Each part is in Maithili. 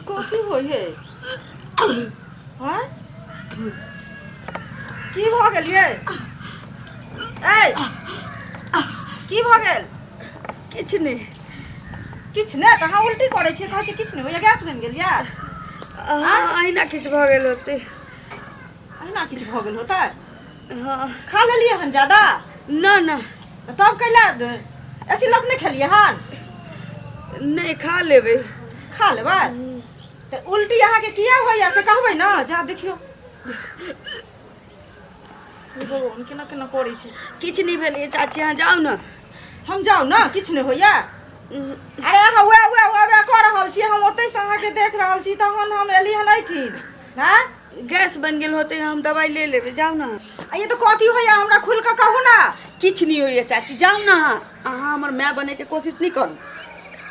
कथी होइ है आँय? की भऽ गेल यै ऐ की भऽ गेल किछु नहि किछु नहि तऽ अहाँ उल्टी करै छियै कहै छियै किछु नहि होइया गैस बनि गेल यऽ अहिना किछु भऽ गेल होतै अहिना किछु भऽ गेल होतै हँ खा लेलियै हन ज्यादा ना ना तब कैला ऐसी लग नहि खेलियै हन नहि खा लेबै खा लेबै तऽ उल्टी अहाँके किया होइया से कहबै ने जा देखियौ हे भगवान केना केना करै छै किछु नहि भेलै चाची अहाँ जाउ ने हम जाउ ने किछु नहि होइया अरे अहाँ वएह वएह वएह वएह कऽ रहल छी हम ओतहिसँ अहाँके देख रहल छी तहन हम एली हन एहिठिन हँ गैस बनि गेल होतै हम दवाइ ले लेबै जाउ ने आ ये तऽ कथी होइया हमरा खुलि कऽ कहू ने किछु नहि होइया चाची जाउ ने अहाँ अहाँ हमर माय बनैके कोशिश नहि करू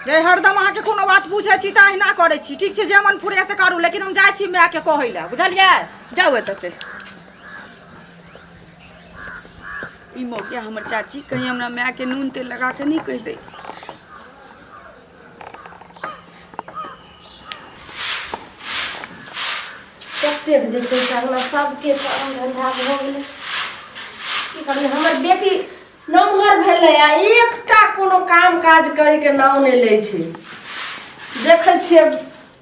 रे हरदम अहाँके कोनो बात पूछै छी तऽ अहिना करै छी ठीक छै जे मन फुरे से करू लेकिन हम जाइ छी मायके कहै लए बुझलियै जाउ एतऽ से ई मौका हमर चाची कहीं हमरा मायके नून तेल लगा के नहि कहि दै कतेक जे छै से अङ्गना सबके काम धन्धा भऽ गेलै की करबै हमर बेटी नमहर भेलै आ एकटा कोनो काम काज करैके नाम नहि लै छै देखै छियै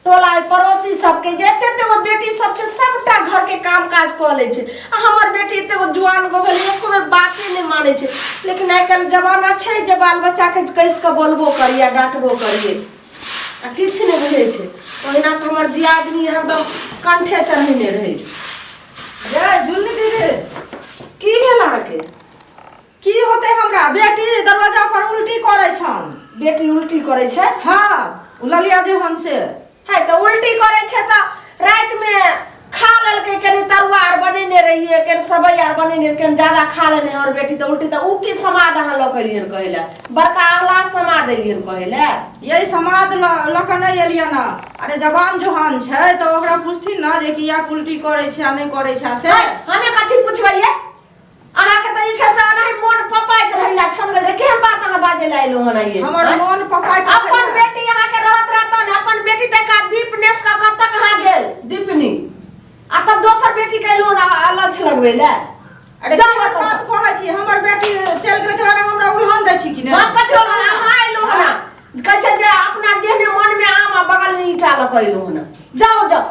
टोला पड़ोसी सबके जे एते एते गो बेटी सब छै सबटा घरके काम काज कऽ लै छै आ हमर बेटी एते गो जुआन भऽ गेलै एको बेर बाते नहि मानै छै लेकिन आइ काल्हि जमाना छै जे बाल बच्चाके कसि कऽ बोलबो करियै डाँटबो करियै आ किछु नहि बुझै छै ओहिना तऽ हमर दियादनी हरदम कंठे चढ़ेने रहै छै रे झुलनी दीदी की भेल अहाँके की होतै हमरा बेटी दरवाजा पर उल्टी करै छन बेटी उल्टी करै छै हँ ओ ललिया जे हन से है तऽ उल्टी करै छै तऽ रातिमे खा लेलकै कनि तरुआ आर बनेने रहियै कनि सबइ आर बनेने कनि ज्यादा खा लेने हमर बेटी तऽ उल्टी तऽ उ की समाद अहाँ लऽ कऽ एलियैन कहै लए बड़का अगला समाद एलियैन कहै लए यही समाद लऽ कऽ नहि एलियै ने अरे जवान जोहान छै तऽ ओकरा पुछथिन ने जे किया उल्टी करै छै आ नहि करै छै से है, हमे कथी पुछबै ये अहाँके तऽ जे छै से एनाही मोन पपाइत रहैला छन गेल केहन बात अहाँ बाजै लए एलहुँ हन आइये हमर मोन पपाइत अपन बेटी अहाँके रहत रहत ने अपन बेटी तऽ का दीप नेस कऽ कतऽ कहाँ गेल दीपनी आ तब दोसर बेटी के एलहुँ हन अलग लगबै लए अरे जाउ केहन एतऽ बात कहै छी हमर बेटी चलि गेलै तऽ हमरा उल्हन दै छी कि नहि हम कथी होल अहाँ एलहुँ हन कहै छै जे अपना जेहने मनमे आम आ बगलमे ईंटा लऽ कऽ एलहुँ हन जाउ जाउ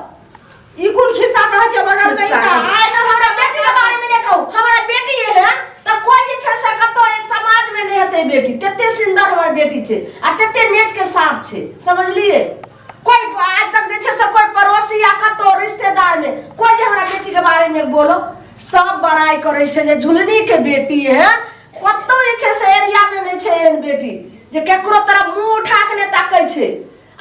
ई कोन खिस्सा कहै छै बगल में खिस्सा। आइ तऽ हमरा बेटी के बारे में नहि कहू हमरा बेटी है तऽ कोइ जे छै से कतौ एहि समाज में नहि हेतै बेटी तते सुंदर हमर बेटी छै आ तते नेट के साफ छै समझलिए कोइ आज तक जे छै से कोइ पड़ोसी या कतौ रिश्तेदार में कोइ जे हमरा बेटी के बारे में बोलो सब बड़ाई करै छै जे झुलनी के बेटी है कतौ जे छै से एरिया में नहि छै एहन बेटी जे केकरो तरफ मुंह उठा के नहि ताकै छै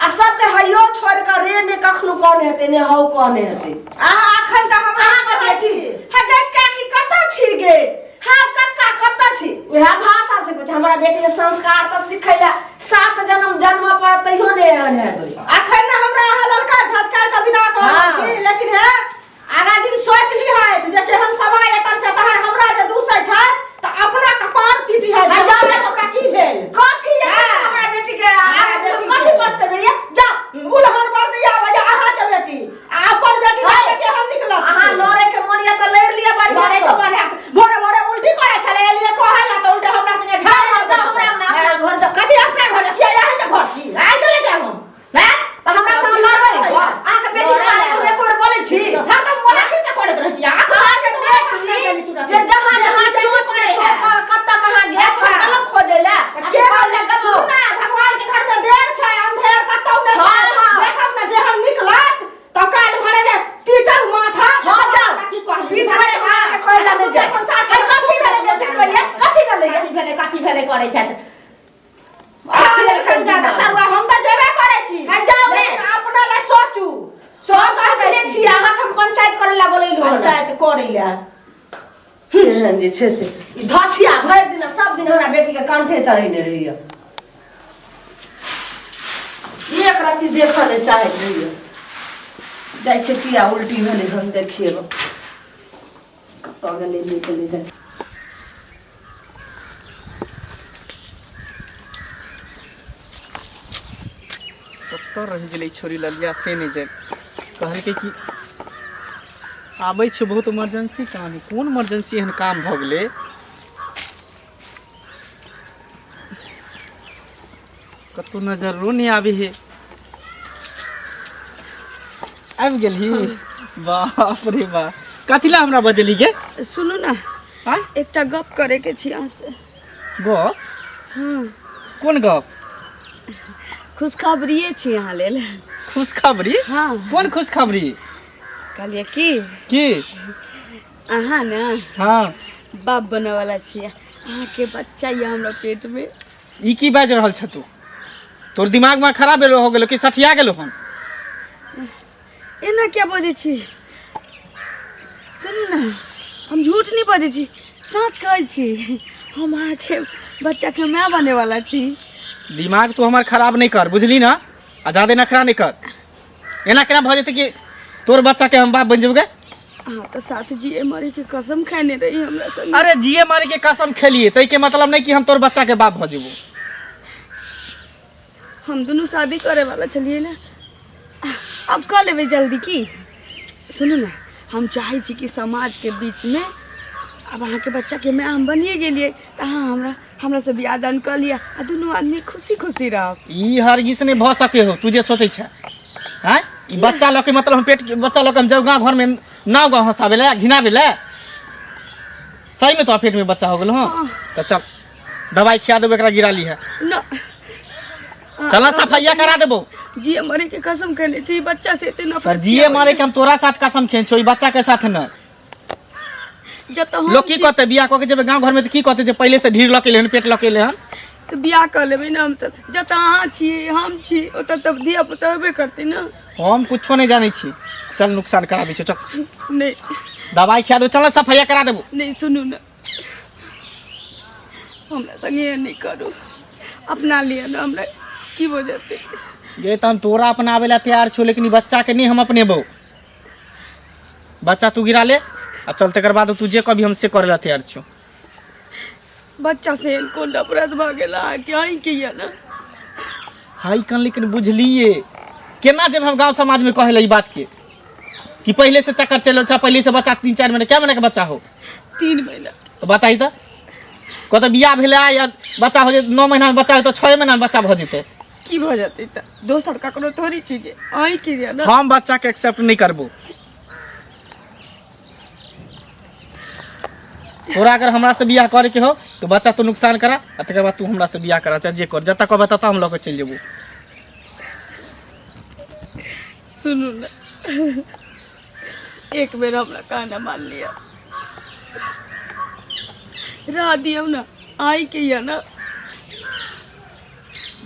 आ सबके हइयो छोड़ि कऽ रे ने कखनो कहने हेतै ने हौ कहने हेतै अहाँ अखन तऽ हमरा अहाँ कहै छी हे गे काकी कतऽ छी गे हँ कक्का कतऽ छी उएह भाषा से कुछ हमरा बेटी के संस्कार तऽ सिखै लए सात जन्म जन्म पर तैयो ने एहन हेबै अखन ने हमरा अहाँ ललका झझकार के बिना कहै हँ। छी लेकिन हे आगा दिन सोच ली है जे केहन सवाल एतन से तहन हमरा जे दूसै छै तऽ अपना कपार पीटी है आ जाउ। हमरा की भेल कथी जे छै से हँ। हमरा बेटी के हमरा बेटी के। कथी बजतेबै ये जा उलहन बर दिया वजह अहाँ के बेटी आ अपन बेटी है। के केहन निकलत अहाँ लड़े के मन या तऽ लड़ि लिअ बढ़िआँ लड़े के सँ। मन हैत भोरे भोरे उल्टी करे छले एलिए कहै ला तऽ उल्टे हमरा संगे झगड़ा जाउ, जाउ, हमरा अंगना, अपना घर जाउ। कथी अपना घर जाउ? किया अहीं के घर छी आइ के ले जाब हम हैं? तऽ हमरा संग लड़बै अहाँके बेटी के बारे में हम एको बेर बोलै छी हरदम मोनाखी से करैत रहै छी आँख अहाँके बेटी जे जहाँ जहाँ चोच में चोच कऽ कतऽ कहाँ गेल अच्छा। गलत खोजै लए करै लए। एहन जे छै से ई धछिया भरि दिन सब दिन हमरा बेटीके कंठे चढ़ेने रहैया, एक रत्ती देखऽ नहि चाहैत रहैया। जाइ छै किया उल्टी भेलै हन, देखिए कतऽ गेलै नहि गेलै देख। कतऽ रहि गेलै छोरी ललिया से नहि जानि। कहलकै कि आबै छै, बहुत इमरजेंसी काम है। कोन इमरजेंसी एहन काम भऽ गेलै? कतहु नजरो नहि आबै हे। आबि गेलही? बाप रे बाप, कथी लए हमरा बजेली गे? सुनू ने। आँय? एकटा गप करैके छी अहाँसँ। गप? हँ। कोन गप? खुशखबरिए छी अहाँ लेल। खुशखबरी? हँ। कोन खुशखबरी? कहलियै की की अहाँ ने हाँ बाप बनैवला छियै, अहाँके बच्चा यऽ हमरा पेटमे। ई की बाजि रहल छ तू? तोर दिमाग में खराब भेलो हो गेलो कि सठिया गेलो हन? एना किया बजै छी? सुनू ने, हम झूठ नहि बजै छी, सच कहै छी। हम अहाँके बच्चाके माय बनेवाला छी। दिमाग तू हमर खराब नहीं कर, बुझली ना? आ ज्यादा नखरा नहीं कर। एना केना भऽ जेतै कि तोर बच्चा के हम बाप बनि जेबै? अहाँ तऽ साथ जिए मरे के कसम खाने रही हमरा संग। अरे जिए मरे के कसम खेलिए तै के मतलब नहीं कि हम तोर बच्चा के बाप भऽ जेबो। हम दुनू शादी करे वाला छलियै ने, अब कऽ लेबै जल्दी की। सुनू ने, हम चाहै छी कि समाजके बीचमे आब अहाँके बच्चाके माय हम बनिए गेलियै, तऽ अहाँ हमरा हमरासँ बियाह दान कऽ लिअ आ दुनू आदमी खुशी खुशी रहब। ई हरगिज नहीं भऽ सके हो, तू जे सोचै छै। आँय, ई बच्चा लऽ के मतलब हम पेट के बच्चा लऽ के हम जाउ गाँव घरमे नाव गाँव हँसाबै लए घिनाबै लए? सही में तो पेट में बच्चा हो गेल? हँ, तऽ चल दवाई खिया देबो एकरा, गिरा ली है। न। चल सफैया करा देबो। जिए मरे के कसम खेने छी, बच्चा से एते तऽ नफरत जिए किया मारे के हम तोरा साथ कसम खेने छौ, ई बच्चा के साथ न। होइया? जतऽ हम लोग की छी, कहते? बियाह कऽ के जेबै गाँव घरमे तऽ की कहते? जे पहिले से ढीर लऽ के एलै हन, पेट लऽ के एलै हन। तऽ बियाह कऽ लेबै ने हमसब। जतऽ अहाँ छी, हम छी, ओतऽ तऽ धिया पुता हेबे करतै ने। हम कुछो नहि जानै छी, चल नुकसान कराबै छौ, चल। नहि। दवाई खिया देबो, चल ने सफैया करा देबो। नहि, सुनू ने, हमरा संगे एहन नहि करू, अपना लिअ ने हमरा, की भऽ जेतै? ये तऽ हम तोरा अपनाबै लए तैयार छौ, लेकिन ई बच्चा के नहि हम अपनेबौ। बच्चा तू गिरा ले आ चल, तकर बाद तू जे कभी हम से करे ला तैयार छौ। बच्चा से एहन कोन अपराध भऽ गेल अहाँके? अहीँके यऽ ने। हाई कन, लेकिन बुझलिए केना जब हम गांव समाज में कहे ला ई बात के कि पहले से चक्कर चल छै, पहले से बच्चा 3-4 महीना, क्या महीना के बच्चा हो? 3 महीना। तो बताई तऽ कतऽ बियाह भेलै या बच्चा हो जेतै? 9 महीना में बच्चा हो तऽ 6 महीना में बच्चा भऽ जेतै। की भऽ जेतै? तऽ दोसर ककरो थोड़ी छी जे अहीँके यऽ ने। हम बच्चा के एक्सेप्ट नहीं करबो। तोरा अगर हमरा से बियाह करे के हो तो बच्चा तू नुकसान करा आ तकर बाद तू हमरा से बियाह करा, चाहे जे कर, जतऽ कहबै ततऽ हम लऽ के चलि जेबो। सुनू ने, एक बेर हमरा कहना मान लिअ, रह दियौ ने, अहीँके यऽ ने।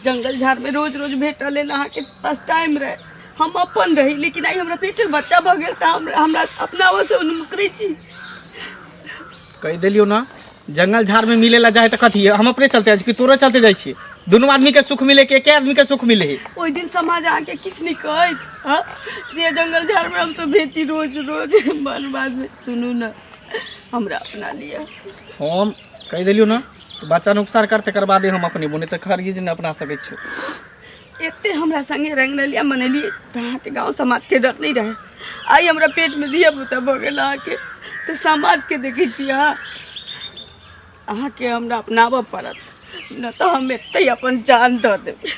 जंगल झाड़मे रोज रोज भेटल लेल अहाँके पास टाइम रहै, हम अपन रही, लेकिन आइ हमरा पेटमे बच्चा भऽ गेल तऽ हमरा हमरा अपनाबऽसँ उन्मुख छी। कहि देलियौ ना, जंगल झाड़ में मिले ला जाए तऽ कथी हम अपने चलते जाइ छी कि तोरे चलते जाइ छी? दुनू आदमी के सुख मिले कि एके आदमी के सुख मिले? ओहि दिन समाज अहाँके किछु नहि कहैत? हँ, जे जंगल झाड़मे हमसब भेटी रोज रोज मन बादमे। सुनू ने, हमरा अपना लिअ। हम कहि देलियौ ना, तऽ बच्चा नुकसान कर तकर बादे हम अपने बोने तऽ हरगिज नहि अपना सकै छियौ। एते हमरा संगे रंग रलिया मनेलियै तऽ अहाँके गाँव समाजके डर नहि रहै। आइ हमरा पेटमे धिया पुता भऽ गेल अहाँके, तऽ समाजके देखै छी अहाँ? अहाँके हमरा अपनाबऽ पड़त, नहि तऽ हम एतै अपन जान दऽ देबै,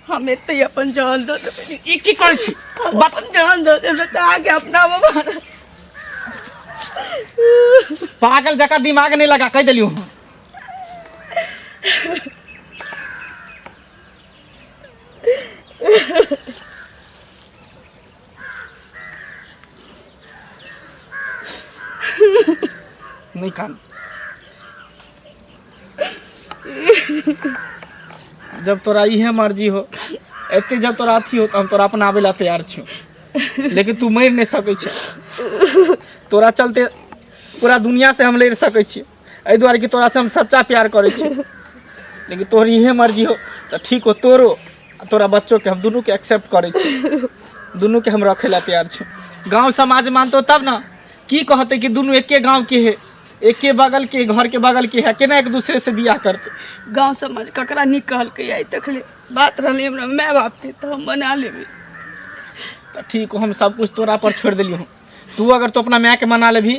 हम एतै अपन जान दऽ देबै। ई की करै छी? हम अपन जान दऽ देबै, तऽ अहाँके अपनाबऽ पड़त। पागल जकाँ दिमाग नहि लगा, कहि देलियौ हम। नहि कान। जब तोरा इहे मर्जी हो, एते जब तोरा अथी हो, तऽ हम तोरा अपनाबै ला तैयार छियौ, लेकिन तू मरि नहि सकै छै। तोरा चलते पूरा दुनिया से हम लड़ि सकै छी एहि दुआरे कि तोरा से हम सच्चा प्यार करै छी लेकिन तोहर इहे मर्जी हो तऽ ठीक हो तोरो आ तोरा बच्चोके हम दुनूके एक्सेप्ट करै छी दुनूके हम रखै लए तैयार छी गाँव समाज मानतो तब ने की कहतै कि दुनू एके गाँवके है एके बगल के घर के बगल के है केना एक दूसरे से बियाह करते गाँव समाज ककरा नीक कहलकै आइ तकले बात रहलै हमरा माय बापके तऽ हम बना लेबै तऽ ठीक हम सब कुछ तोरा पर छोड़ि देलियौ हँ तू अगर तो अपना मायके मना लेबही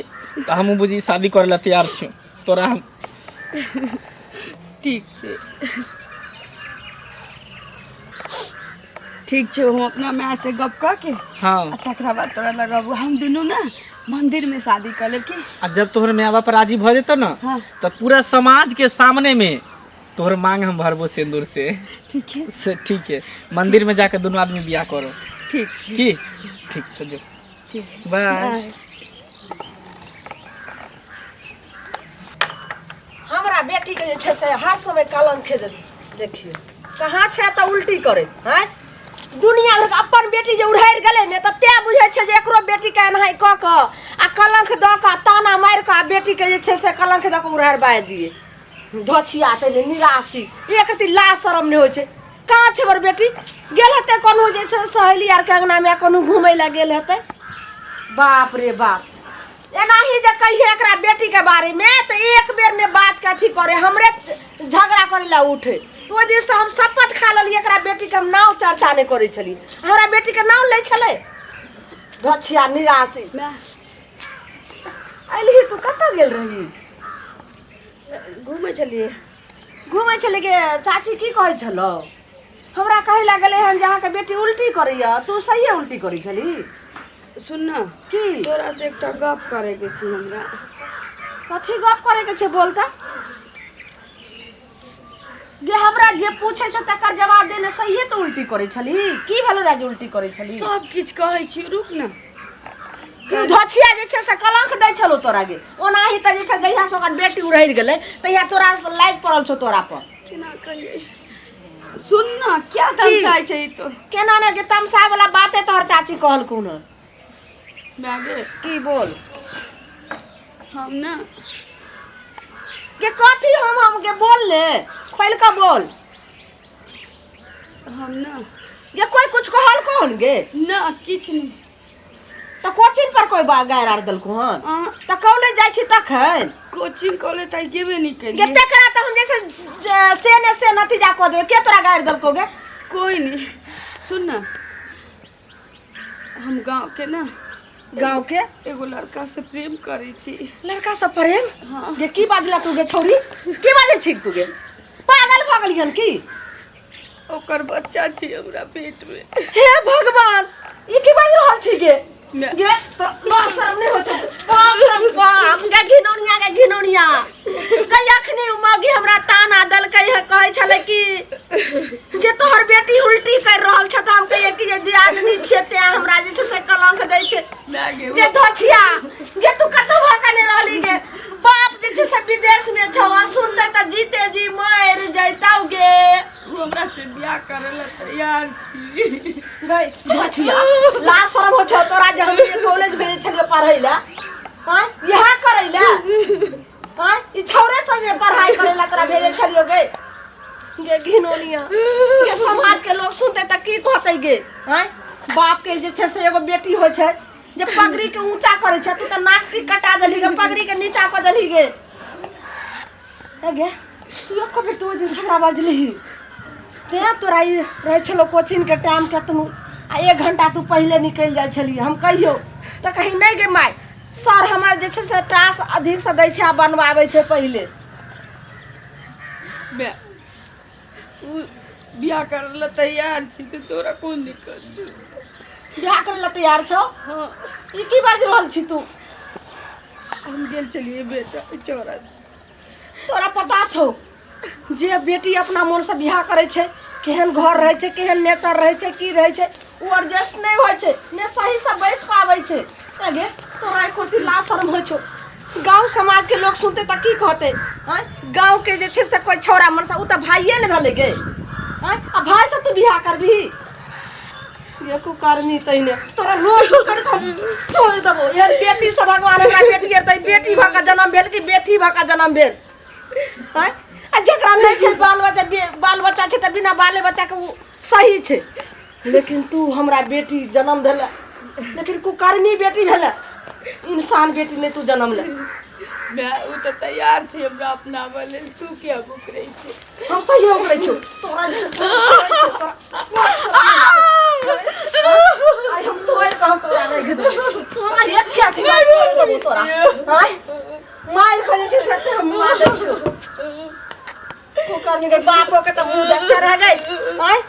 तऽ हमहूँ बुझी शादी करै लए तैयार छी तोरा हम ठीक छै ठीक छै हम अपना माय से गप कऽ के हाँ आ तकरा बाद तोरा लगाबू हम दुनू ने मंदिर में शादी कर लेब की आ जब तोहर माय बाप राजी भऽ जेतौ ने हाँ। तऽ पूरा समाज के सामने में तोहर मांग हम भरबो सिंदूर से ठीक है से ठीक है मंदिर में जाके दुनू आदमी बियाह करो ठीक छै की ठीक छै जो ठीक बाय बाय हमरा बेटीके जे छै से हर समय कलंक देखियौ कहाँ छै तऽ उल्टी करे आँय दुनिया भरिके अपन बेटी जे उड़ारि गेलै ने तऽ तें बुझै छै जे एकरो बेटीके एनाहि कऽ कऽ आ कलंक दऽ कऽ आ ताना मारि कऽ आ बेटीके जे छै से कलंक दऽ कऽ उड़ारि बाजि दियै धोछिया तैने निराशी एक रति लाज शरम नहि होइ छै कहाँ छै हमर बेटी गेल हेतै कोनो जे छै सहेली आरके अङ्गनामे कोनो घुमै लए गेल हेतै बाप रे बाप एनाही जे कहिए एकरा बेटीके बारेमे तऽ एक बेर ने बातके अथी करे हमरे झगड़ा करे लए उठे तऽ ओहि दिनसँ हम शपथ खा लेलियै एकरा बेटीके हम नाम चर्चा नहि करै छलियै हमरा बेटीके नाम लै छलै धछिया निराशी अयलही तू कतऽ गेल रही घूमै छलियै घूमै छलियै गे चाची की कहै छलौ हमरा कहै लए गेलै हन जे अहाँके बेटी उल्टी करैया तू सहिए उल्टी करै छली सुन न की तोरा से एकटा गप करैके छै हमरा कथी गप करैके छै बोल तऽ गे हमरा जे पूछै छै तकर जवाब देने सहिए तऽ उल्टी करै छली की भेलो राज उल्टी करै छली सब किछु कहै छी रुक न कि धछिया जे छै से कलंक दै छलो तोरा गे ओनाही तऽ जे छै जहिया से ओकर बेटी उड़हरि गेलै तहिया तोरा से लागि पड़ल छौ तोरा पर केना कहियै सुन न क्या तमसाइ छै ई तो केना ने जे तमसा वाला बाते तोहर चाची कहलखुन हन माय गे की बोल हम न के कथी हम के बोल ले खोल कऽ बोल हम न गे कोई कुछ कहल कौन गे न किछु नहि तऽ कोचिंग पर कोई बा गारि आर देलको हन अहाँ तऽ कॉलेज जाइ छी तखन कोचिंग कॉलेज तऽ गेबे नहि गे केलियै तकरा तऽ हम जे छै से ने से नतीजा कऽ देबै के तोरा गारि देलको गे कोई नहीं सुन न हम गाँव के ना गाँव के एगो लड़का से प्रेम करै छी लड़का सब प्रेम हाँ। गे की बाजला तू गे छौरी की बाजै छी तू गे पागल भऽ गेली हन की ओकर बच्चा छी हमरा पेट में हे भगवान ई की बाजि रहल छी गे मैं- गे तो बाप शर्म नहीं होत बाप शर्म बाप गे घिनौनिया गे घिनौनिया कई अखनी उ मौगी हमरा ताना देलकै है कहै छलै कि जे तोहर बेटी उल्टी कर रहल छ तऽ हम कहियै कि जे दियादनी छियै तें हमरा जे छै से कलंक दै छै माय गे गे धोछिया गे तू कतौ भऽ के नहि रहली गे बाप जे छै से विदेश में छौ आ सुनते तऽ जीते जी मरि जैतौ गे उ हमरा से बियाह करे ला तैयार छी गई धोछिया लाज शरम हो छौ तोरा जे हम ये कॉलेज भेजै छलियै पढ़ै लए आँय इएह करै लए आँय ई छौरे संगे पढ़ाई करै लए तोरा भेजै छलियौ गे गे घिनौनिया गे समाज के लोग सुनतै तऽ की कहतै गे आँय बाप के जे छै से एगो बेटी होइ छै जे पगड़ी के ऊंचा करै छै तू तऽ नाक टीक कटा देलही गे पगड़ी के नीचा कऽ देलही गे ए गे तू एको बेर तू ओहि दिन हमरा बजलही तेँ तोरा ई रहै छलौ कोचिंगके टाइम केतनो आ एक घंटा तू पहिले निकलि जाइ छलियै हम कहियौ तऽ कही नहि गे माय सर हमर जे छै से टास्क अधिकसँ दै छै आ बनबाबै छै पहिले माय उ बियाह करे ला तैयार छी तऽ तोरा कोन दिक्कत छौ बियाह करै लए तैयार छौ हाँ ई की बाजि रहल छी तू हम गेल छलियै बेटा चौरा तोरा पता छौ जे बेटी अपना मोनसँ बियाह करै छै केहन घर रहै छै केहन नेचर रहै छै की रहै छै ओ एडजस्ट नहि होइ छै ने सहीसँ बैस पाबै छै गे तोरा एको रत्ती लाज शरम होइ छौ गाँव समाजके लोक सुनतै तऽ की कहतै आँय गाँवके जे छै से कोइ छौड़ा मनसा ओ तऽ भाइये ने भेलै गे आँय आ भाइसँ तू बियाह करबिही ये कुकर्मी तहिने तोरा लोग कर तोड़ देबो यार बेटी से भगवान हमरा बेटी हेतै बेटी भऽ कऽ जन्म भेल कि बेटी भऽ कऽ जन्म भेल आँय आ जकरा नहि छै बाल बच्चा बाल बच्चा छै तऽ बिना बाले बच्चाके ओ सही छै लेकिन तू हमरा बेटी जन्म भेलै लेकिन कुकर्मी बेटी भेलै इंसान बेटी नहि तू जन्म ले माय ओ तऽ तैयार छै हमरा अपनाबऽ लेल तू किया बुकरै छै हम सही उकरै छौ तोरा आइ हम तोड़ि कऽ हम तोरा राखि देबौ तोरा एक क्या थी तोड़ि देबौ तोरा आइ मारि खा जे छै से हम मुआ दै छौ कुकर्मी के बापो के तऽ मुँह देखते रह गई आइ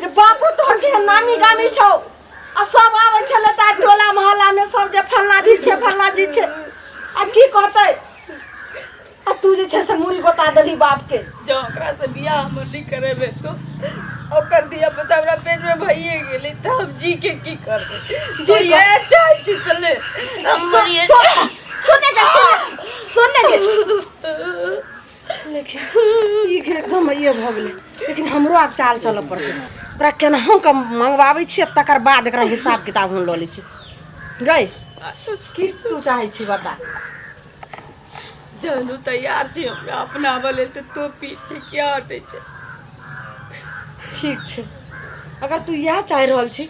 जे बापो तोहर के नामी गामी छौ आ सब आबै छलै तऽ टोला मोहल्ला में सब जे फल्ला जी छै फल्ला जी छै आ की कहतै आ तू जे छै से मूड़ी गोता देली बाप के जँ ओकरा से बियाह हमर नहि करेबै तो ओकर धिया पुता हमरा पेट में भइए गेलै तऽ हम जी के की करबै जे इएह चाहै छी तऽ ले हम मरिए सुनने के सुनने के लेकिन ई के एकदम ये भऽ गेलै लेकिन हमरो आब चाल चलऽ पड़तै ओकरा केनाहु कऽ मंगवाबै छियै तकर बाद एकरा हिसाब किताब हम लऽ लै छी गई की तू चाहै छी बता जहन ओ तैयार छै हमरा अपनाबऽ लेल तऽ तू पीछे किया हटै छै ठीक छै अगर तू इएह चाहि रहल छी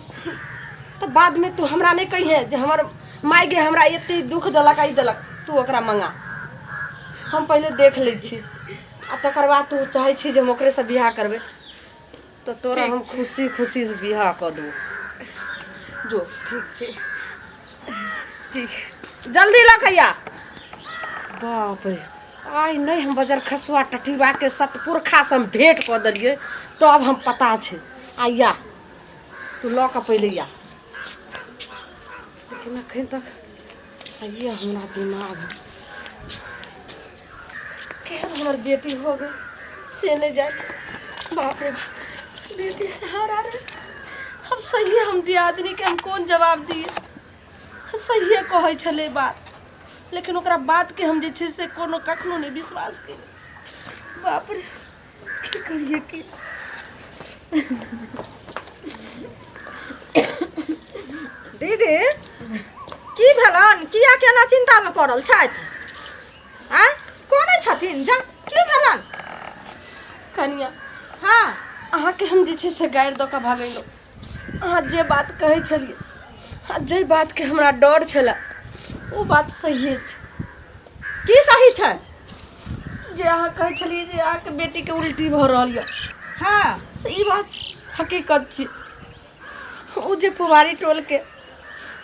तऽ बादमे तू हमरा नहि कहिहे जे हमर माय गे हमरा एते दुख देलक आ ई देलक तू ओकरा मंगा हम पहिले देख लै छी आ तकर बाद तू चाहै छी जे हम ओकरेसँ बियाह करबै तऽ तोरा हम खुशी खुशीसँ बियाह कऽ देबौ जो ठीक छै ठीक जल्दी लऽ कऽ आ बाप रे आइ नहि हम बजर खसुआ टटीबाके सतपुरखासँ हम भेँट कऽ देलियै तब हम पता छै आइ आ तू लऽ कऽ पहिले आ लेकिन एखन तक आइए हमरा दिमाग केहन हमर बेटी हो गेल से नहि जाय बाप रे बाप बेटी सहारा रे हम सहिए हम दियादनीके हम कोन जवाब दिए सहिए कहै छलै बात लेकिन ओकरा बातके हम जे छै से कोनो कखनो नहि विश्वास केलियै बाप रे की करियै की दीदी की भेलन किया केना चिंता में पड़ल छथि आँय कोने छथिन जा की भेलन कनिया हाँ अहाँके हम जे छै से गारि दऽ कऽ भगेलहुँ अहाँ जे बात कहै छलियै आ जाहि बातके हमरा डर छलए ओ बात सहिए छै की सही छै जे अहाँ कहै छलियै जे अहाँके बेटीके उल्टी भऽ रहल यऽ हाँ से ई बात हकीकत छै ओ जे पुबारी टोलके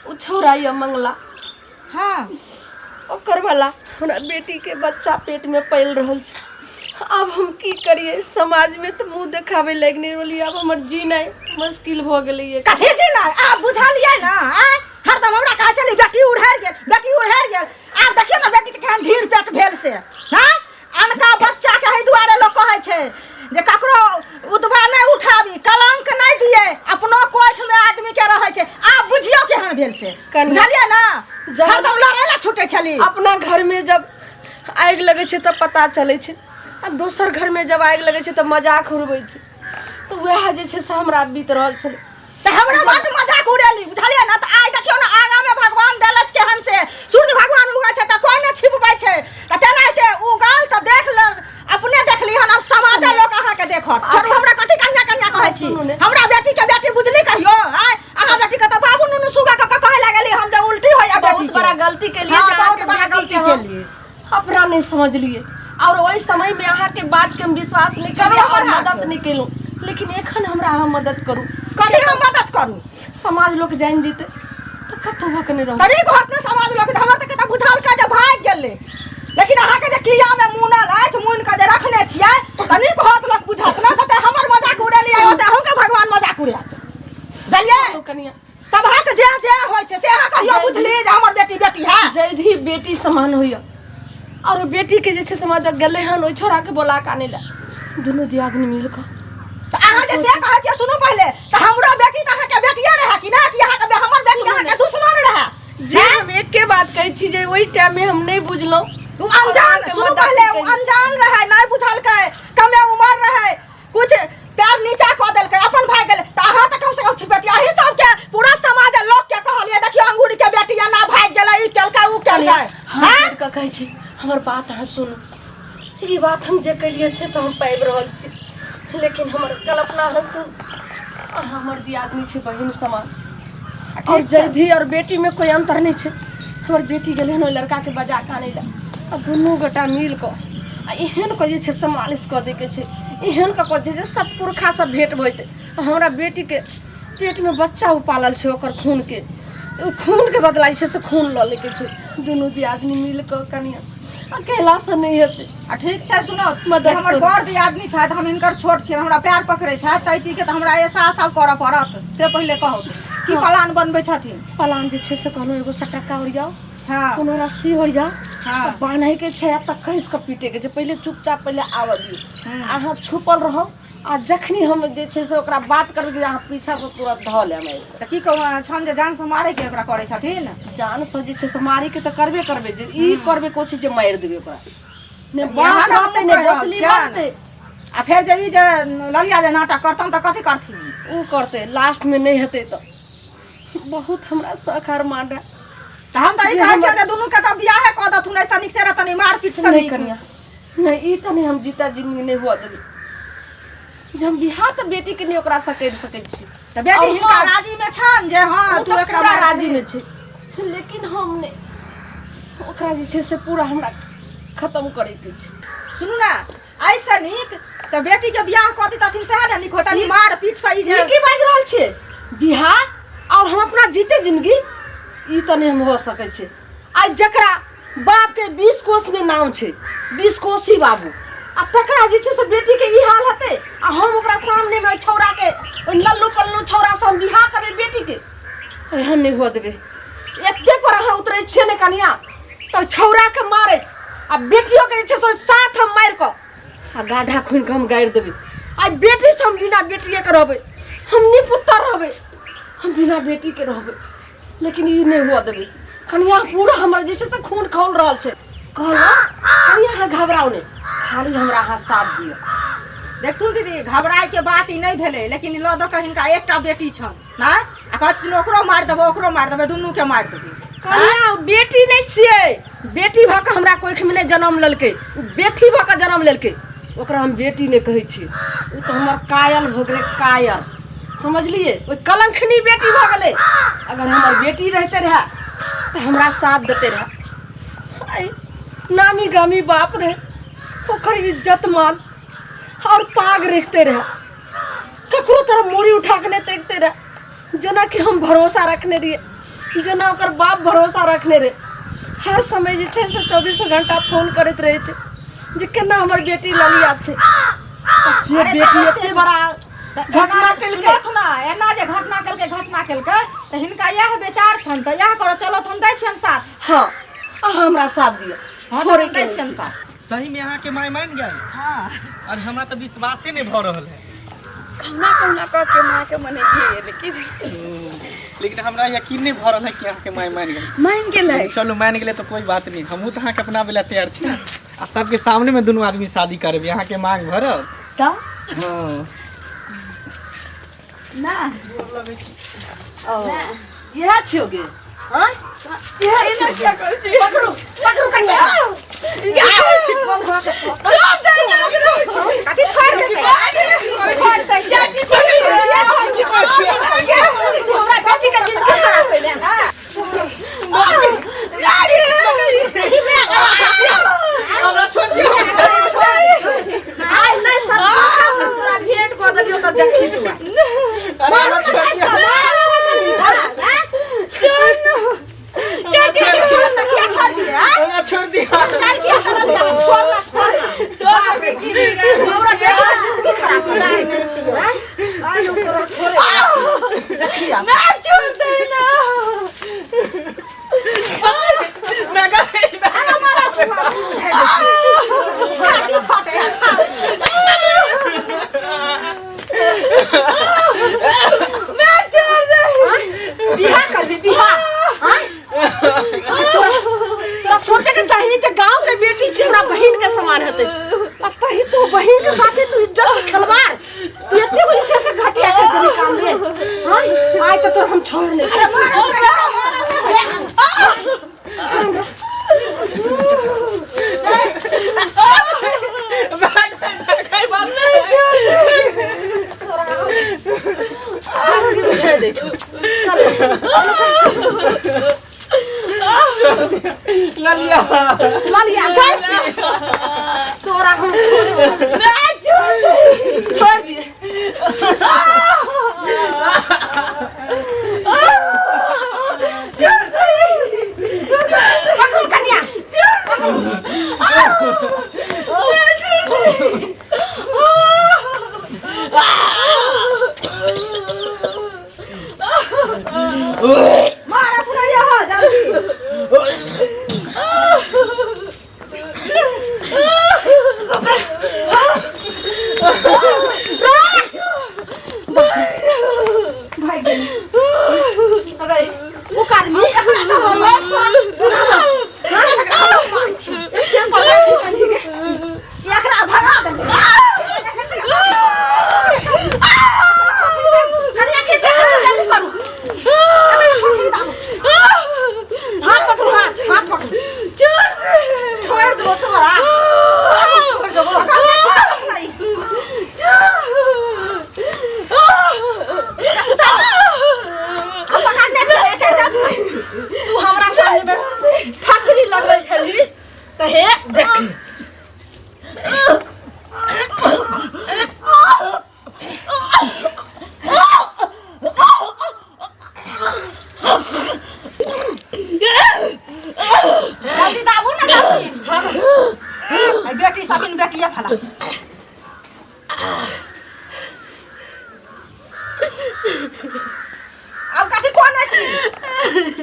ओ छौड़ा यऽ मंगला हाँ ओकर वाला हमरा बेटीके बच्चा पेटमे पलि रहल छै आब हम की करियै समाजमे तऽ मुँह देखाबै लायक नहि रहलियै आब हमर जीनाइ मुश्किल भऽ गेलैए कथी जीनाइ आब बुझलियै ने आँय हरदम हमरा कहै छली बेटी उड़हरि गेल बेटी उड़हरि गेल आब देखियौ ने बेटीके केहन ढीर पेट भेल से हँ अनका बच्चाके एहि दुआरे लोक कहै छै जे ककरो उतबा नहि उठाबी कलंक नहि दिए अपनो कोठमे आदमीके रहै छै आब बुझियौ केहन भेल से कन्या- बुझलियै ने जहन- हरदम लड़ै लए छूटै छली अपना घरमे जब आगि लगै छै तऽ पता चलै छै आ दोसर घरमे जब आगि लगै छै तऽ मजाक उड़बै छै तऽ वएह जे छै से हमरा बीत रहल छलै तऽ हमरा बड्ड मजाक उड़ेली बुझलियै ने तऽ आइ देखियौ ने आगाँमे भगवान देलथि केहन से सूर्य भगवान उगै छै तऽ कोइ नहि छिपबै छै तऽ तेनाहिते उगल तऽ देख ले अपने देखली हन आब समाज लोक अहाँके देखत छोड़ू हमरा कथी कन्या कन्या कहै छी सुनू ने। हमरा बेटी के बेटी बुझली कहियो आँय अहाँ बेटी के तऽ बाबू नुनू सुगा कऽ के कहै लगली हम जे उल्टी होइया बेटी बहुत बड़ा गलती केलिए हाँ, जे बहुत अहाँके बड़ा बेटी गलती के हम केलिए। अपना नहीं समझलिए और ओहि समय में अहाँके बात के हम विश्वास नहीं चलू केलिए और हमर हाथ। मदद नहीं केलहुँ लेकिन एखन हमरा अहाँ मदद करू कथी हम मदद करू समाज लोक जानि जेतै तऽ कतहु भऽ कऽ नहि रहत तनी घट ने समाज लोक हमर तऽ कतऽ बुझल का जे भागि गेलै लेकिन अहाँके जे किया में मुनल अछि मुनि कऽ जे रखने छियै तनी घट लोक बुझत ने तऽ हमर मजाक उड़ेलियै ओतऽ अहूँके भगवान मजाक उड़ायत बुझलियै कनिया सभक जे जे होइ छै से अहाँ कहियो बुझली जे हमर बेटी बेटी है जयधी बेटी समान होइए और ओ बेटीके जे छै से मदद गेलै हन ओहि छोड़ाके बोला कऽ आनै लए दुनू दियादनी मिल कऽ तऽ अहाँ जे से कहै छियै सुनू पहिले तऽ हमरो बेटी तऽ अहाँके बेटिये रहए कि नहि कि अहाँके हमर बेटी अहाँके दुश्मन रहए जे हम एके बात कहै छी जे ओहि टाइममे हम नहि बुझलहुँ ओ अनजान अहाँके सुनू मदद पहिले ओ केलियै। अनजान रहै नहि बुझलकै कमे उमर रहै कुछ पैर नीचा कऽ देलकै अपन भागि गेलै तऽ अहाँ तऽ कम से कम छिपेतियै अहीं से कहै छी हमर बात अहाँ सुनू ई बात हम जे केलियै से तऽ हम पाबि रहल छी लेकिन हमर कल्पना अहाँ सुनू अहाँ हमर दियादनी छी बहिन समान और जयधी और बेटी में कोई अंतर नहीं छै हमर बेटी गेलै हन ओहि लड़काके बजा कऽ आनै लए आ दुनू गोटा मिल कऽ आ एहन कऽ जे छै से मालिश कऽ दैके छै एहन कऽ कऽ जे छै सतपुरखा सब भेंट भऽ जेतै आ हमरा बेटीके पेटमे बच्चा ओ पालल छै ओकर खूनके ओ खूनके बदला जे छै से खून लऽ लैके छै दुनू दियादनी मिल कऽ कनिया अकेलासँ नहि हेतै आ ठीक छै सुनो मदद जे हमर करू। बड़ दियादनी छथि हम हिनकर छोट छियनि हमरा पैर पकड़ै छथि ताहि चीजके तऽ हमरा एहसास आब करऽ पड़त से पहिले कहू की प्लान बनबै छथिन पलान जे छै से कहलहुँ एगो सटक्का ओरियाउ हँ कोनो रस्सी ओरियाउ हँ। आ बान्हैके छै आ तऽ कसि कऽ पीटैके छै पहिले चुपचाप पहिले आबऽ दियौ अहाँ छुपल रहू आ जखनी हम जे छै से ओकरा बात करबै कि अहाँ पीछासँ तुरंत धऽ लेब आबि तऽ की कहू छन जे जानसँ मारैके ओकरा करै छथिन कऽ। जानसँ जे छै से मारैके तऽ करबे करबै जे ई करबै कोशिश जे मारि देबै ओकरा ने इएह बाँस ने रहतै हमहूँ ने कहि रहल बसली छियनि। बनतै आ फेर जे ई जे ललिया जे नाटक करतन तऽ कथी करथिन ओ करतै लास्टमे नहि हेतै तऽ बहुत हमरा शख अरमान रहए तऽ हम तऽ ई जे कहै हमर- छियै जे दुनूके तऽ बियाहे कऽ देथुन एहिसँ नीक से रहतनि मारपीट से नहि नीक कनिया नहि ई तऽ नहि हम जीता जिंदगी नहि हुअ देबै जे हम बियाह तऽ बेटीके नहि ओकरासँ करि सकै छी तऽ बेटी और हिनका हम- राजीमे छनि जे हँ ओ तू तऽ एकरा पूरा मार राजीमे छै लेकिन हम नहि ओकरा जे छै से पूरा हमरा खतम करैके छै सुनू ने एहिसँ नीक तऽ बेटीके बियाह कऽ दितथिन सएह ने नीक होतनि मार पीट से ई जे ई की बाजि रहल छियै बिहार और हम अपना जीते जिंदगी ई तऽ नहि हम हो सकै छै आइ जकरा बापके 20 कोसमे नाम छै 20 कोसी बाबू आ तकरा जे छै से बेटीके ई हाल हेतै आ हम ओकरा सामनेमे ओहि छौड़ाके ओहि लल्लू पल्लू छौड़ासँ हम बियाह करबै बेटीके एहन नहि हुअ देबै एते पर अहाँ उतरै छियै ने कनिया तऽ छौड़ाके मारैत आ बेटियोके जे छै से ओहि साथ हम मारि कऽ आ गाढ़ा खूनि कऽ हम गाड़ि देबै आ बेटीसँ हम बिना बेटिएके रहबै हम निपुत्तर रहबै हम बिना बेटीके रहबै लेकिन ई नहि हुअ देबै कनिया पूरा हमर जे छै से खून खौल रहल छै कहलहुँ कनिया अहाँ घबराउ नहि खाली हमरा अहाँ साथ दिअ देखू दीदी घबरायके बात ई नहि भेलै लेकिन लऽ दऽ कऽ हिनका एकटा बेटी छनि नहि आ कहै छथिन ओकरो मारि देबै ओकरो मारि देबै दुनूके मारि देबै कनिया ओ बेटी नहि छियै बेटी भऽ कऽ हमरा कोखिमे नहि जन्म लेलकै ओ बेटी भऽ कऽ जन्म लेलकै ओकरा हम बेटी नहि कहै छियै ओ तऽ हमर कायल भऽ गेलै कायल समझलियै ओहि कलंखनी बेटी भऽ गेलै अगर हमर बेटी रहिते रहए तऽ हमरा साथ देते रहए आइ नामी गामी बाप रहे ओकर इज्जत मान और पाग रखते रहे ककरो तरफ मूड़ी उठा के नहीं देखते रहे जेना कि हम भरोसा रखने रहिए जेना ओकर बाप भरोसा रखने रहे हर समय जे छै से चौबीसो घंटा फोन करैत रहै छै जे केना हमर बेटी ललिया छै आ से अरे बेटी तऽ एते बड़ा घटना केलकै सुनथु ने एना जे घटना केलकै घटना केलकै तऽ हिनका इएह विचार छनि तऽ इएह करऽ चलो तऽ हम दै छियनि साथ हँ अहाँ हमरा साथ दिअ हँ तऽ छोड़ै हम के दै नहि छियनि छै। साथ सही में अहाँ के माय मान गेल हँ और हमरा तो विश्वासे नहीं भऽ रहल है कहुना कहुना कऽ के माँके मनेलियै लेकिन लेकिन हमरा यकीन नहीं भऽ रहल है कि अहाँ के माय मान गेल मानि गेलै चलू मान गेलै तो कोई बात नहीं हमहूँ तो अहाँके अपनाबै लए तैयार छी ने आ सबके सामने में दुनू आदमी शादी करबै अहाँके मांग भरब तऽ हाँ ना ओ, इएह छियौ गे हँ इएह एना छियौ गे। किया करै छी पकड़ू पकड़ू कनिया चुप दे ना कथी छोड़ि देतै छोड़ि दै चाची पकड़ि हमरा बेटी के जिंदगी खराब भेलै हन हमरा छोड़ दियौ आइ नहि सतपुरखा से तोरा भेंट कऽ देलियौ तऽ देखी तू अरे हमरा छोड़ दियौ चाची छोड़ ना किया छोड़ दिए आँय? हमरा छोड़ दियौ चल किया चलल जा छोड़ ना छोड़ ना हमरा बेटी के जिंदगी खराब कर देलही। आँय? आइ हम तोरा छोड़े देखी आब। ना छोड़ दे ना मैं गई छाती फटे है, छाती। ना छोड़ दे आँय? बियाह करबी बियाह आँय? तोरा तोरा सोचे के चाही जे गांव के बेटी छै हमरा बहिन के समान हेतै आ तही तू बहिन के साथे तू इज्जत से खिलवाड़ तू एते गो जे छै से घटिया कर देली काम रे आँय आइ तऽ तोरा हम छोड़ नहि सकब। ललिया ललिया चल तोरा हम छोड़ नहीं छोड़ छोड़ दिए पकड़ू कन्या मारा थोड़ा यहाँ जल्दी भाग गेल अरे ओ कर्मी एकरा भगा दे कन्या के देख जल्दी करू हाथ पकड़ू हाथ हाथ पकड़ू छोड़ दो तोरा छोड़ दो हम पकड़ने छलियै से जा तू हमरा सामने में फसरी लगबै छली तऽ हे देख जल्दी दाबू ना जल्दी आई बेटी सकिन बेटिया फला अब कथी कोन अछि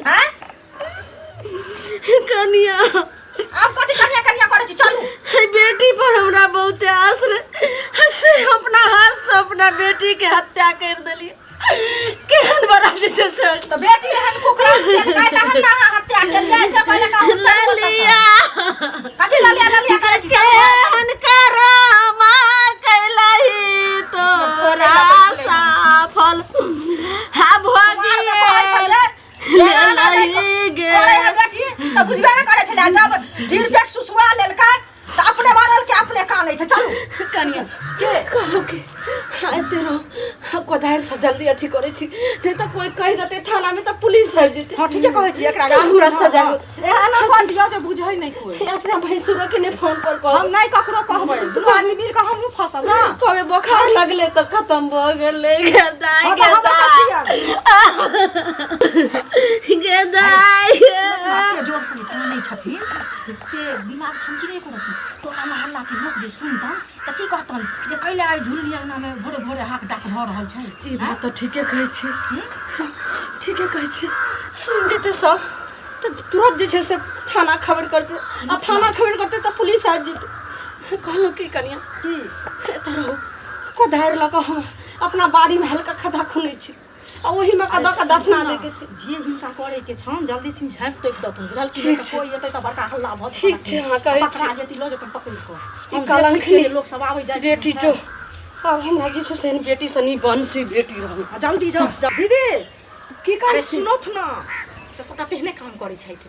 हैं कनिया अब कथी कनिया कनिया करै छी चलू है बेटी पर हमरा बहुते आस रहे से अपना हाथ से अपना बेटी के हत्या कर देलिए केहन बड़ा जे छै से तो बेटी एहन कुकरा काय तहन ना अहाँ हत्या केलियै से पहिले कहू चलू ओतऽ सँ। ललिया कथी ललिया ललिया करै छी केहन करामा कैलही तोरा साफल हा कुमार में कहै भगिए छलै, लेलही गे करै है बेटी तऽ बुझबे नहि करै छलै आ जब ढील पेट सुसुआ लेलकै तऽ अपने मारल के अपने कानै छै चलू कनिया के कहलहुँ कि हाँ एते रहो कोदारि से जल्दी अथी करै छी नहीं तऽ कोई कहि देतै थाना में तऽ पुलिस आबि जेतै हँ ठीके कहै छी एकरा तऽ हमरा सजा होत। एहन कह दियौ जे बुझै नहि कोइ अपना भैंसुरो के नहि फोन पर हम कहब नहि ककरो कहबै दुनू आदमी मिल कऽ हमहूँ फंसब ने कहबै बोखार लगले तऽ खत्म भऽ गेलै गे दाइ हँ, गे तऽ हम ओतऽ दाइ छियनि। गे दाइ एते जोर से कानै छथिन से दिमाग छन कि नहि एको रत्ती टोला मोहल्ला के लोक जे सुनतन तऽ की कहतन जे कैले आइ झुल्ली अंगना में भोरे भोरे हाक डाक भऽ रहल छै ई बात तऽ ठीके कहै छी ठीके कहै छी सुनि जेतै सब तऽ तुरंत जे छै से थाना खबर करतै आ थाना खबर करतै तऽ पुलिस आबि जेतै कहलहुँ की कनिया की एतऽ रहू कोदारि लऽ कऽ हम अपना बाड़ीमे हल्का खद्धा खुनै छी आ ओहीमे कऽ दऽ कऽ दफना दैके छै जे हिनका करे के छन जल्दी सिन झाँपि तोपि देथुन बुझल की ठीक छै। कोइ एतै तऽ बड़का हल्ला भऽ जेतै ठीक छै, अहाँ कहै छी। पकड़ा जेती लऽ जेतन पकड़ि कऽ ई हम कलंक देखै छियै लोक सब आबै जाइ बेटी जो आब हमरा जे छै से बेटी सनी बंसी बेटी रहल आ जल्दी जाउ जाउ दीदी की अरे करै छी सुनौथ ना तऽ सबटा तेहने काम करै छथि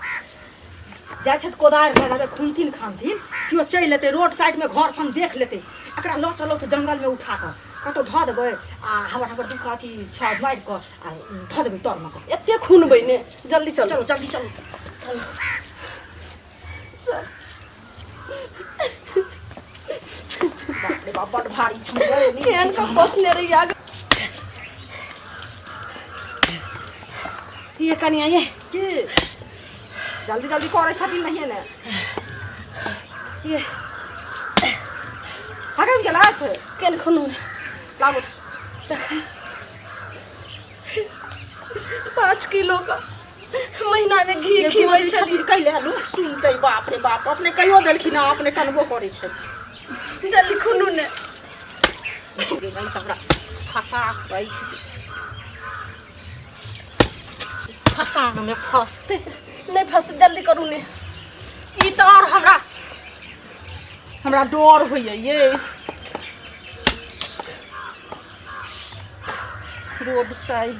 जाइ छथि कोदारि लए कऽ खुनथिन खानथिन केओ चलि एतै रोड साइडमे घर छन देख लेतै एकरा लऽ चलौथ जंगलमे उठा कऽ कतहु धऽ देबै आ हमर हमर दू अथी छड़ मारि कऽ आ धऽ देबै तरमे कऽ एते खुनबै ने जल्दी चलू चलू जल्दी चलू चलू बाप रे बाप बड भारी छन यै, नीक केहन छै। कऽ पोसने रहियै आगे ये कनिया ये की जल्दी जल्दी करै छथिन नहिए ने ये हगम गेलथि केन खुनू लाबू 5 किलो का महीना में घी खिबै छली कैले लोक सुनतै बाप रे बाप अपने कहियो देलखिन हँ अपने कनबो करै छथिन जल्दी खुनू ने गे नहीं तऽ हमरा फंसा राखि दे फसानमे फसतै नहीं फंस जल्दी करू ने ई तऽ आओर हमरा हमरा डर होइए ये रोड साइड